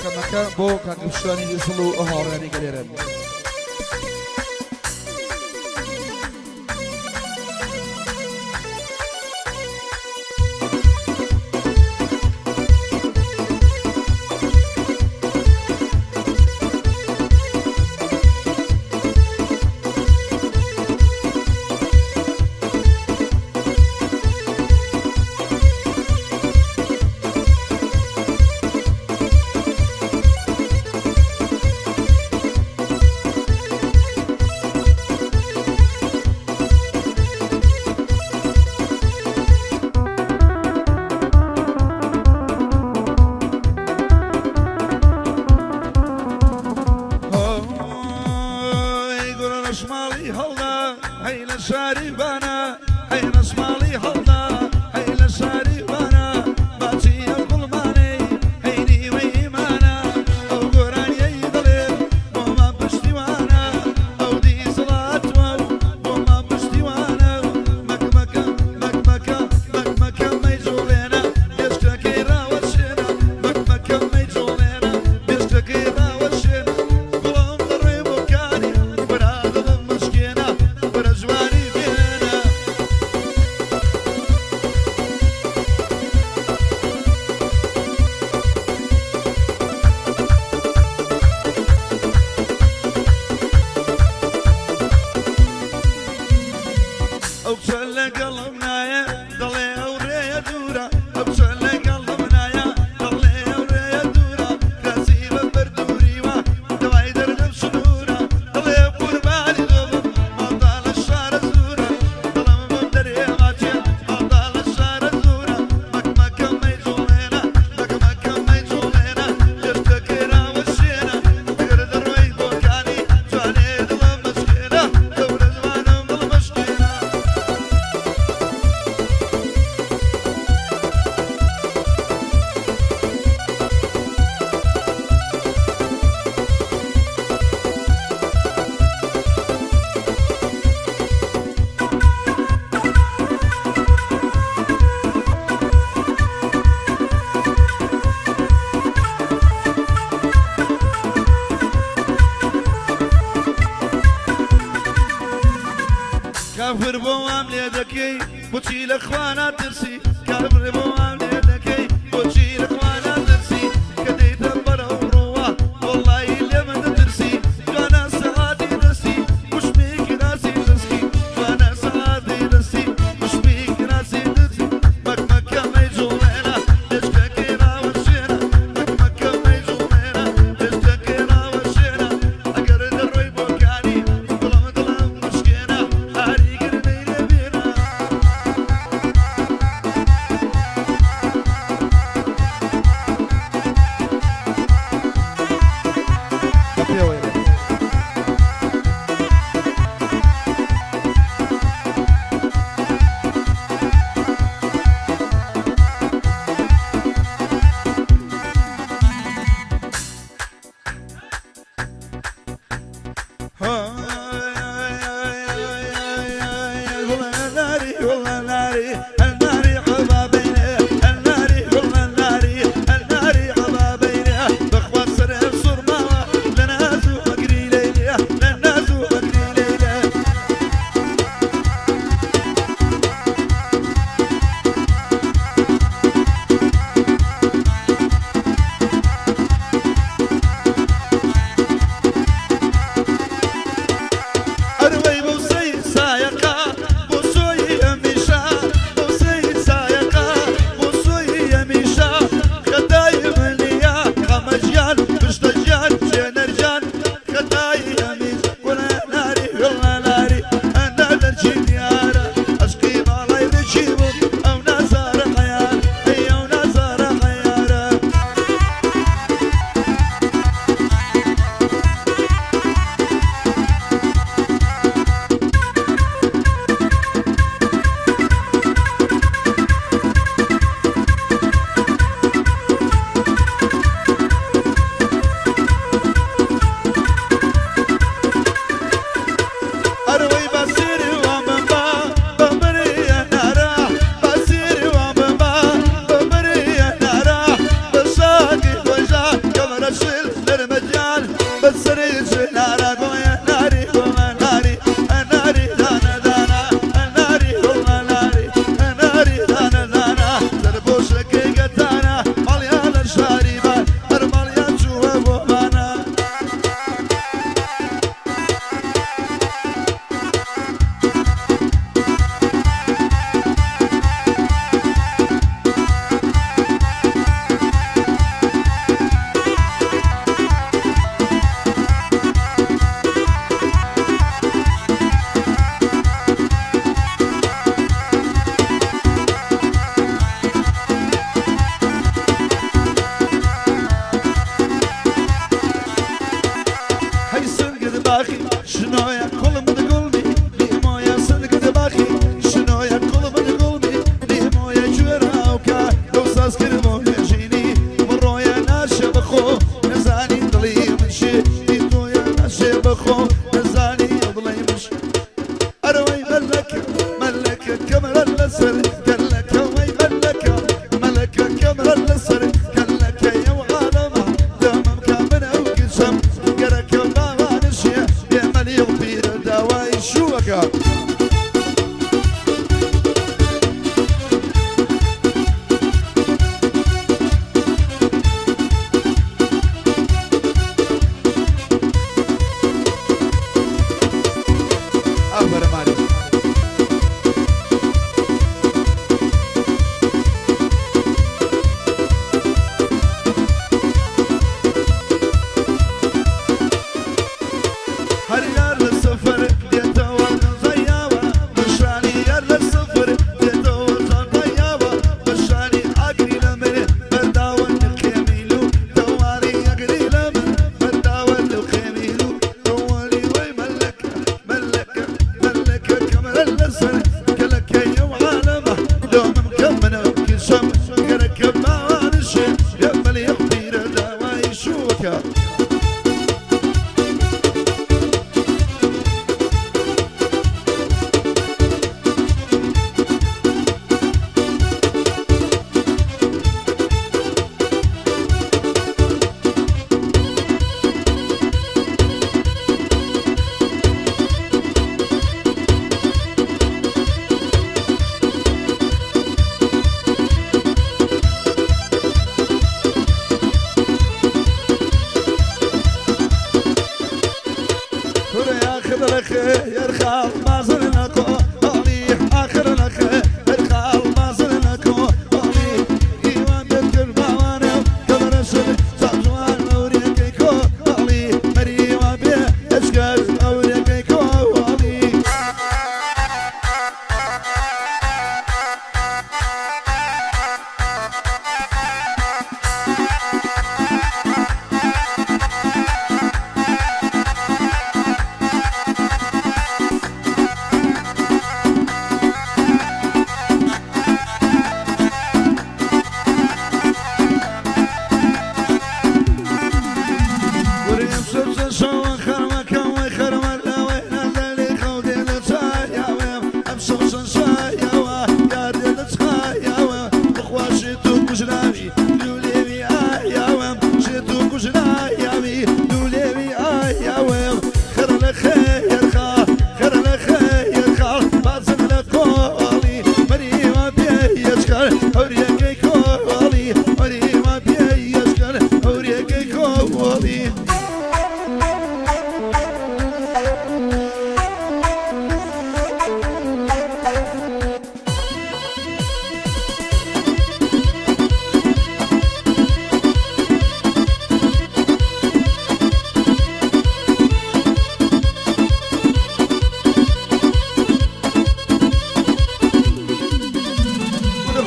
کەمەکە بۆ کاک پشتیوانی دیزڵ و ئەو هاوڕێیانەی کە لێرەن. هۆی گوڵە ڕەشماڵی هەڵدا هەی لە شاری بانە هەی ڕەشماڵی هەڵدا هەی لە شاری بانە باچی ئەو گوڵمانەی هەی نیوەی ئیمانە ئەو گۆرانیەی دەڵێ بۆمان پشتیوانە ئەو دیزڵاتوە و بۆمان پشتیوانە مەک مەکە مەک مەکە مەک مەکە مەیجوڵێنە بێشکەکەی ڕاوەشێنە مەک مەکە مەیجوڵێنە بێشکەکەی ڕاوەشێنە گوڵم دەڕێ بۆ کاری برا دڵم مشکێنە برا جوانی بێنە. ئەو کچە لەگەڵم نایە دەڵێ ئەو ڕێیە دوورە ئەو کچە لەگەڵم نایە دەڵێ ئەو ڕێیە دوورە کراسی بە بەر دووریوە دەوای دەردم سنوورە دەڵێ قوربانی تۆ بم ماڵدا لە شارە زوورە دڵم بم دەرێ ماچێ ماڵدا لە شارە زوورە مەک مەکە مەیجوڵێنە مەک مەکە مەیجوڵێنە گەشتەکەی ڕاوەشێنە ئەگەر دەڕۆی بۆکانی جوانێ دڵم مەشکێنە گەورە جوانم دڵ مەشکێنە. کافر بۆ وام لێ دەکەی بۆچی لە خوا ناترسی کافر بۆ وام لێ دەکەی بۆچی لە خوا ناترسی کە دێیتە بەرەو ڕووە وەڵڵاهی لێمە دەترسی جوانە سەعاتی دەستی وشمێکی ڕاستی دەستی جوانە سەعاتی دەستی وشمێکی ڕاستی دەستی مەک مەکە مەیجوڵێنە بێچکەکەی ڕاوەشێنە مەک مەکە مەیجوڵێنە بێچکەکەی ڕاوەشێنە ئەگەر دەڕۆی بۆکانی دڵم دڵم مشکێنە ئاری گرمەی لێ بێنە. هەورێکەی کۆڵی مەریوە پێیەشکەن هەورێکەی کۆڵی.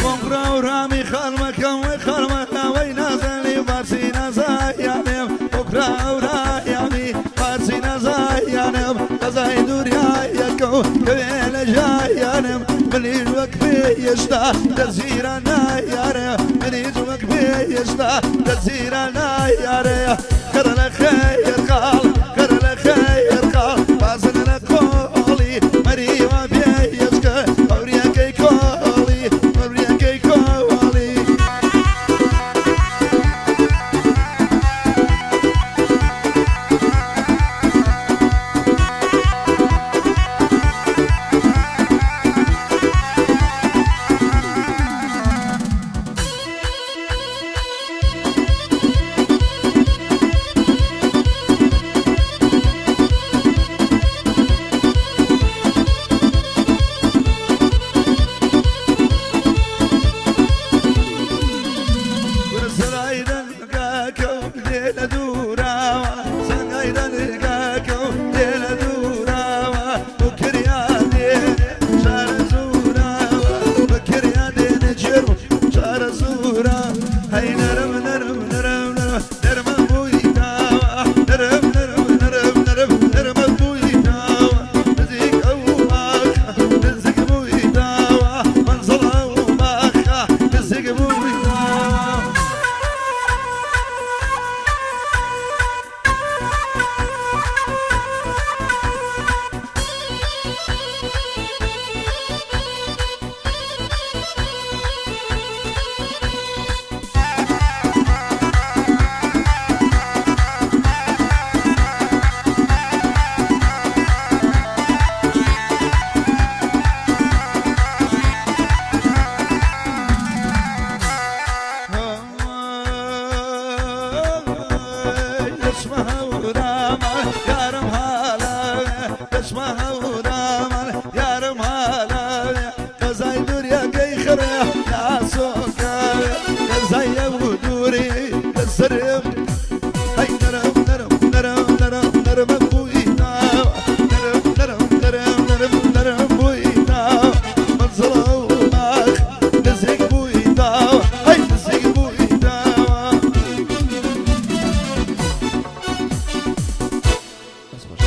خۆم خراورامی خانمەکەم وەی خانمەکە وەی نازەنی فارسی نازایانم خۆ خراورایانی فارسی نازایانم قەزای دوریایەکەو کەوێ لە ژایانم منیش وەک پێ هێشتا دەزیرە نایارێ منیش وەک پێ هێشتا دەزیرە نایارێ کەرە لە خەیر خاڵ کەرە لە خەیر خاڵ بازن لە کۆڵی مەریوە پێیەشکە هەوریەکەی کۆڵی هەوریەکەی کۆڵی. هەی نەرم نەرم نەرم نەرم نەرمە بووی داوە نەرم نەرم نەرم نەرم نەرمە بووی داوە نزیک ئەو باخە نزیک بووی داوە مەنزڵ ئەو باخە نزیک بووی داوە. اسمها وراما يارم هالا اسمها وراما يارم هالا قزاي دوريا كي خرا يا سوكا قزاي ودوري السرم هاي نرم نرم نرم نرم نرم بوينا نرم نرم نرم نرم نرم بوينا منزل وماخ نزق بوينا هاي نزق بوينا. دەست خۆش.